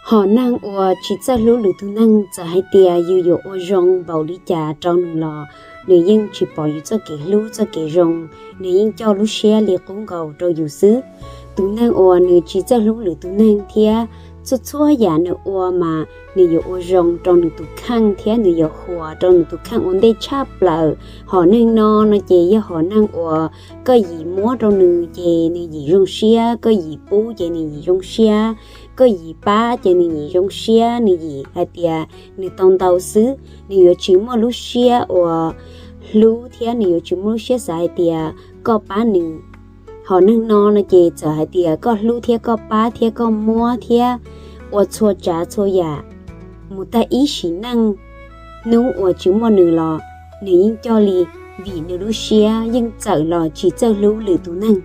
Hom neeg uas tsis txawj hlub lwm tus neeg, txawm hais tias yus yuav ua zoo npaum li cas rau nws los nws yeej tsis pom yus txoj kev hlub txoj kev zoo, nws yeej coj lub siab li qub nkaus rau yus xwb. Tus neeg uas nws tsis txawj hlub lwm tus neeg thiab txhua txhua yam nws ua mas nws yuav ua zoo rau nws tus kheej thiab nws yuav huas rau nws tus kheej ua ntej tshaj plaws. Hom neeg no no ces yog hom neeg uas koj yim muab rau nws ces nws yim zoo siab, koj yim pub ces nws yim zoo siab, koj yim pab ces nws yim zoo siab, nws yim hais tias nws tau ntau xwb, nws yuav tsis muaj lub siab uas hlub thiab nws yuav tsis muaj lub siab xav hais tias koj pab nws. Hom neeg no no ces txawm hais tias koj hlub thiab koj pab thiab koj muab thiab ua txhua tsav txhua yam mus tag ib sim neej, hnub uas tsis muaj nws los nws yeej coj li, vim nws lub siab yeej txawm los tsis txawj hlub lwm tus neeg.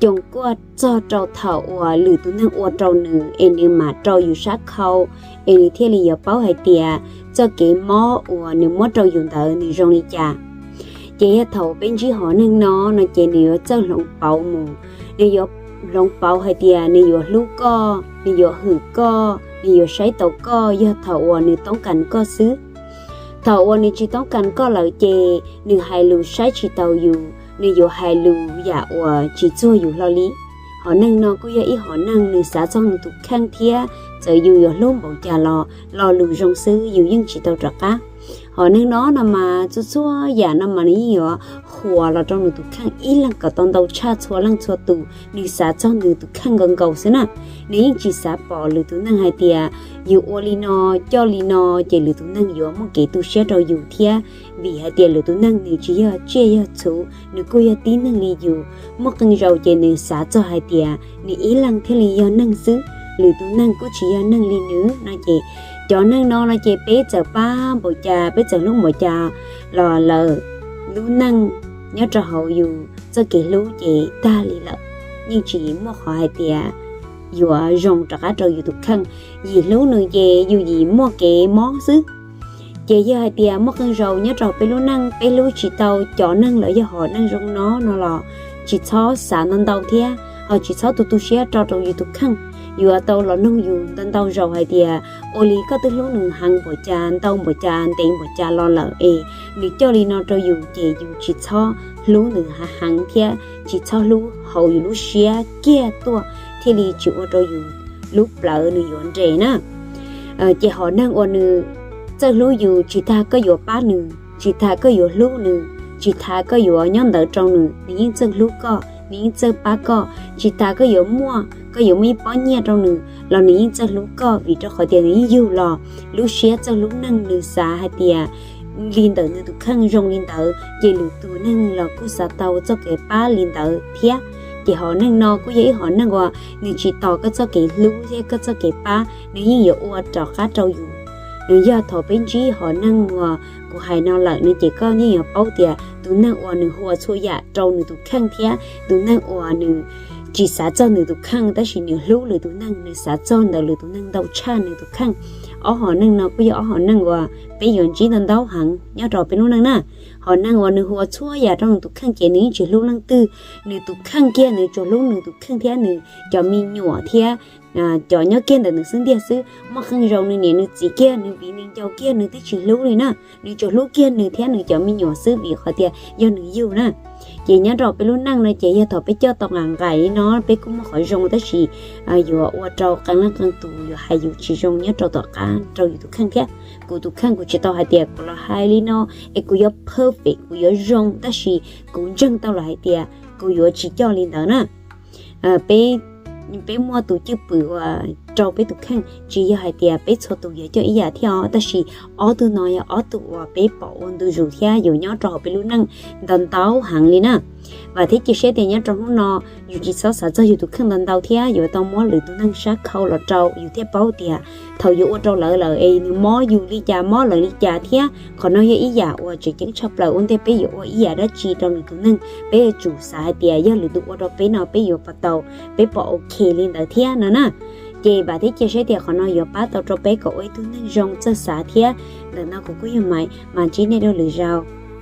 Coos kuaj txog rau thaum uas lwm tus neeg ua rau nws es nws mam rau yus sab khau, es nws thiaj li yuav paub hais tias txoj kev mob uas nws muab rau yus ntawd nws zoo li cas. Ces yog thaum peb ntsib hom neeg no no ces nws yuav txawj hloov pauv mus, nws yuav hloov pauv hais tias nws yuav hlub koj, nws yuav hwm koj, nws yuav saib taus koj yog thaum uas nws toob kas koj xwb. Thaum uas nws tsis toob kas koj lawm ces nws hais lus saib tsis taus yus, nws yuav hais lus yam uas tsis txuag yus hlo li. Hom neeg no kuj yog ib hom neeg nws xav txog nws tus kheej thiab txawm yus yuav hlub npaum cas los lo lus zoo xwb yus yeej tsis tau rov qab. Hom neeg no no mas txhua txhua yam no mas nws yeej yuav huas los rau nws tus kheej ib leeg kom tau ntau tshaj txhua leej txhua tus, nws xav txog nws tus kheej nkaus nkaus xwb na. Nws yeej tsis xav pom lwm tus neeg hais tias yus ua li no, coj li no ces lwm tus neeg yuav muaj kev tu siab rau yus thiab, vim hais tias lwm tus neeg nws tsis yog tsiaj yog txhu, nws kuj yog tib neeg li yus. Muaj qee zaus ces nws xav txog hais tias nws ib leeg thiaj li yog neeg xwb, lwm tus neeg kuj tsis yog neeg li nws no ces cov neeg no no ces peb txawm pab npaum cas, peb txawm hlub npaum cas los lawm, lub neej nyob rau hauv yus txoj kev hlub ces tag li lawm, yeej tsis muaj qhov hais tias yuav zoo rov qab rau yus tus kheej. Yim hlub nws ces yus yim muaj kev mob xwb. Ces yog hais tias muaj qee zaus nyob rau peb lub neej peb hlub tsis tau cov neeg los yog hom neeg zoo no no los tsis txhob xav ntau ntau thiab ho tsis txhob tu tu siab rau rau yus tus kheej. Yuav tau los nug yus ntau ntau zaus hais tias ua li koj twb hlub nws heev npaum cas, ntau npaum cas, ntev npaum cas los lawm es nws coj li no rau yus ces yus tsis txhob hlub nws heev heev thiab tsis txhob hlub hauv yus lub siab kiag tuaj thiaj li tsis ua rau yus lub plawv nws yuav nres na. Ces hom neeg uas nws txawj hlub yus tsis tas koj yuav pab nws, tsis tas koj yuav hlub nws, tsis tas koj yuav nyob ntawd rau nws, nws yeej txawj hlub koj, nws yeej txawj pab koj. Tsis tas koj yuav muaj, koj yuav muaj ib pob nyiaj rau nws los nws yeej txawj hlub koj vim rau qhov tias nws yeej yug los lub siab txawj hlub neeg, nws xav hais tias li ntawm nws tus kheej zoo li ntawd ces lwm tus neeg los kuj xav tau txoj kev pab li ntawd thiab. Ces hom neeg no kuj yog ib hom neeg uas nws tsis tos koj txoj kev hlub thiab koj txoj kev pab, nws yeej yuav ua rov qab rau yus. Nws yog thaum peb ntsib hom neeg uas kuv hais no lawm no ces koj yeej yuav paub tias tus neeg uas nws huas txhua yam rau nws tus kheej thiab tus neeg uas nws tsis xav txog nws tus kheej tab sis nws hlub lwm tus neeg, nws xav txog ntawm lwm tus neeg ntau tshaj nws tus kheej. Ob hom neeg no kuj yog ob hom neeg uas peb yuav ntsib ntau ntau heev nyob rau peb lub neej na. Hom neeg uas nws huas txhua yam rau nws tus kheej ces nws yeej tsis hlub leej twg, nws tus kheej kiag nws tsuas hlub nws tus kheej thiab nws cov me nyuam thiab cov nyob kiag ntawm nws xwb ntiag xwb. Muaj qee zaus nws niam nws txiv kiag, nws viv nws ncaus kiag nws twb tsis hlub li na, nws tsuas hlub kiag nws thiab nws cov me nyuam xwb vim qhov tias yog nws yug na. Ces nyob rau peb lub neej no ces yog thaum peb coj tau nqaim nqaim li no peb kuj muaj qhov zoo tab sis yuav ua rau qee leej qee tus yuav hais yus tsis zoo nyob rau tom qab rau yus tus kheej thiab. Kuv tus kheej kuv tsis tau hais tias kuv los hais li no es kuv yuav perfect, kuv yuav zoo, tab sis kuv ntseeg tau los hais tias kuv yuav tsis coj li ntawd na. Peb, peb muaj tus cwj pwm uas rau peb tus kheej tsis yog hais tias peb txhua tus yuav coj ib yam thiab os, tab sis ob tug no yog ob tug uas peb pom ua ntu zus thiab yuav nyob rau hauv peb lub neej ntau ntau heev li na. Vam thiab cia siab tias nyob rau hnub no yus tsis txhob xav txog yus tus kheej ntau ntau thiab yuav tau muab lwm tus neeg sab khau los rau yus thiaj paub tias thaum yuav ua rau lawv lawm es nws mob yus li cas mob lawv li cas thiab. Qhov no yog ib yam uas tseem ceeb tshaj plaws ua ntej peb yuav ua ib yam dab tsi rau lwm tus neeg, peb yuav tsum xav hais tias yog lwm tus ua rau peb no peb yuav puas tau, peb puas ok li ntawd thiab no na. Ces vam thiab cia siab tias qhov no yuav pab tau rau peb kom ua ib tug neeg zoo txawj xav thiab. Ntawm no kuv kuj yog Maiv, mam ntsib nej dua lwm zaus.